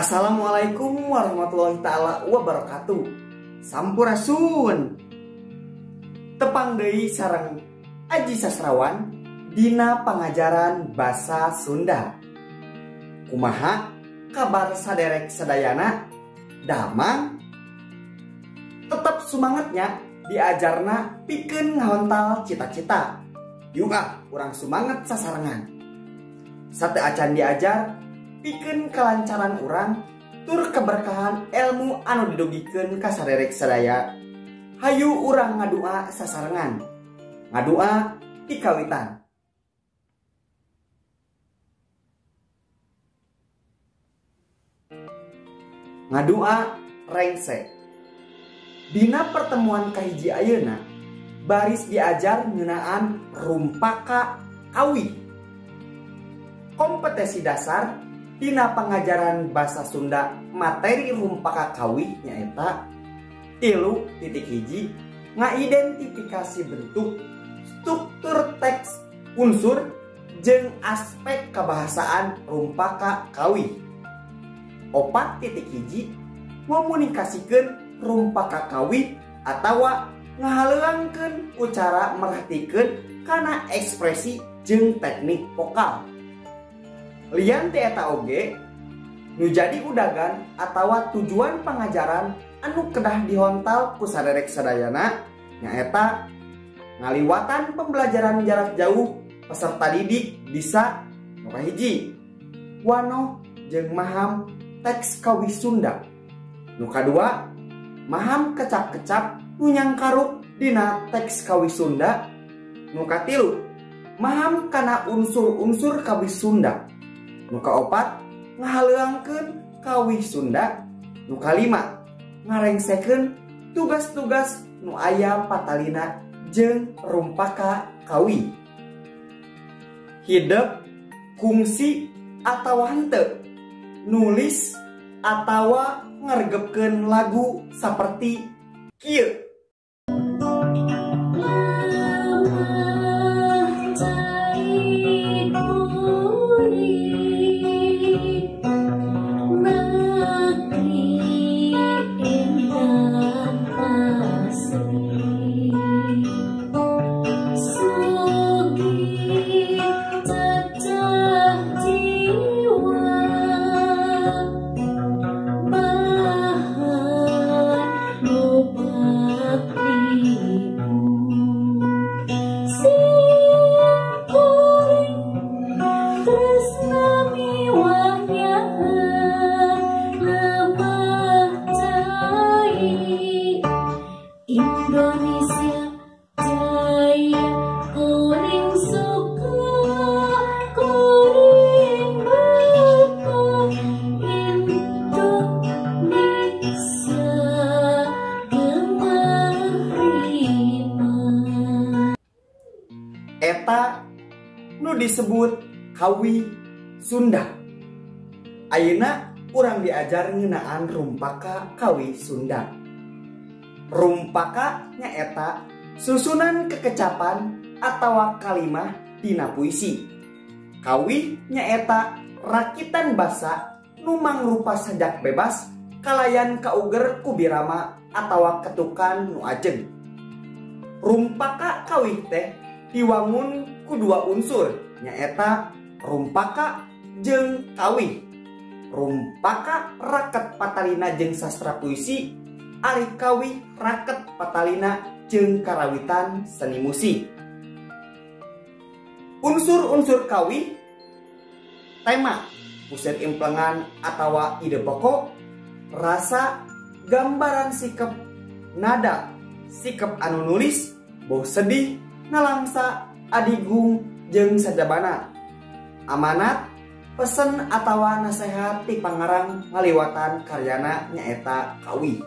Assalamualaikum warahmatullahi taala wabarakatuh. Sampurasun. Tepang deui sareng Aji Sastrawan dina pangajaran basa Sunda. Kumaha kabar saderek sadayana? Damang? Tetap sumangetnya diajarna pikeun ngahontal cita-cita. Yuk ah, urang sumanget sasarengan. Sate acan diajar pikeun kelancaran urang tur keberkahan ilmu anu didugikeun ka saderek sadaya. Hayu urang ngadua sasarengan. Ngadua dikawitan. Ngadua rengse. Dina pertemuan kahiji ayeuna baris diajar ngeunaan rumpaka kawih. Kompetensi dasar dina pangajaran basa Sunda materi rumpaka kawih nyaeta 3.1 ngaidentifikasi bentuk, struktur teks, unsur jeung aspek kebahasaan rumpaka kawih. 4.1 ngomunikasikeun rumpaka kawih atawa ngahaleuangkeun ku cara merhatikeun kana ekspresi jeung teknik vokal. Lian ti eta oge nu jadi udagan atawa tujuan pangajaran anu kedah dihontal ku saderek sadayana nyaeta ngaliwatan pembelajaran jarak jauh peserta didik bisa nu kahiji wanoh jeung maham teks kawih Sunda, nu kadua maham kecap-kecap nu nyangkaruk dina teks kawih Sunda, nu katilu maham kana unsur-unsur kawih Sunda, nu kaopat ngahaleuangkeun kawih Sunda, nu kalima ngarengsekeun tugas-tugas nu aya patalina jeung rumpaka kawih. Hidep kungsi atawa henteu nulis atawa ngargepkeun lagu saperti kieu. Indonesia Jaya, kuring suka, kuring betah, Indonesia gemah ripah. Eta nu disebut kawih Sunda. Ayeuna urang diajar ngeunaan rumpaka kawih Sunda. Rumpaka nyaeta susunan kekecapan atawa kalimah dina puisi. Kawih nyaeta rakitan basa nu mangrupa sajak bebas kalayan kauger ku birama atawa ketukan nu ajeg. Rumpaka kawih teh diwangun ku dua unsur nyaeta rumpaka jeung kawih. Rumpaka raket patalina jeung sastra puisi, ari kawih raket patalina jeung karawitan seni musik. Unsur-unsur kawih tema, pusir implengan atawa ide pokok, rasa, gambaran sikep, nada, sikep anu nulis, boh sedih, nalangsa, adigung, jeung sajabana. Amanat, pesen atawa nasehat ti pangarang ngaliwatan karyana nyaeta kawih.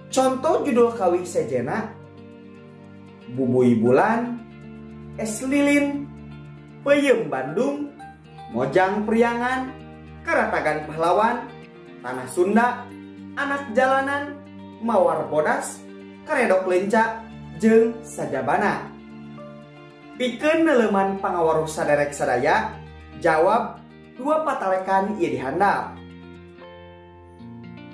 Contoh judul kawih sejena Bubui Bulan, Es Lilin, Peyem Bandung, Mojang Priangan, Karatagan Pahlawan, Tanah Sunda, Anak Jalanan, Mawar Bodas, Karedok Lenca, jeung sajabana. Pikeun neuleman pangawaruh saderek sadaya, jawab dua patalekan ieu dihandap.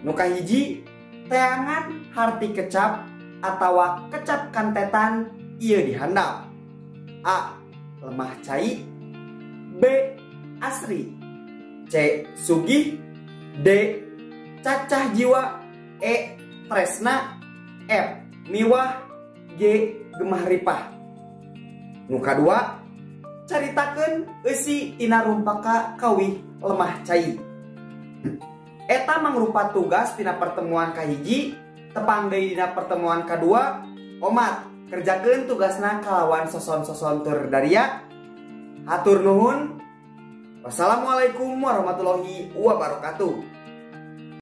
Nu kahiji, teangan harti kecap atawa kecap kantetan ieu di handap. A. Lemah cai, B. Asri, C. Sugih, D. Cacah jiwa, E. Tresna, F. Miwah, G. Gemah ripah. Nu kadua, caritakeun eusi tina rumpaka kawih lemah cai. Eta mangrupa tugas tina pertemuan kahiji, tepang deui dina pertemuan kadua. Omat, kerjakeun tugasna kalawan soson-soson tur daria. Hatur nuhun. Wassalamualaikum warahmatullahi wabarakatuh.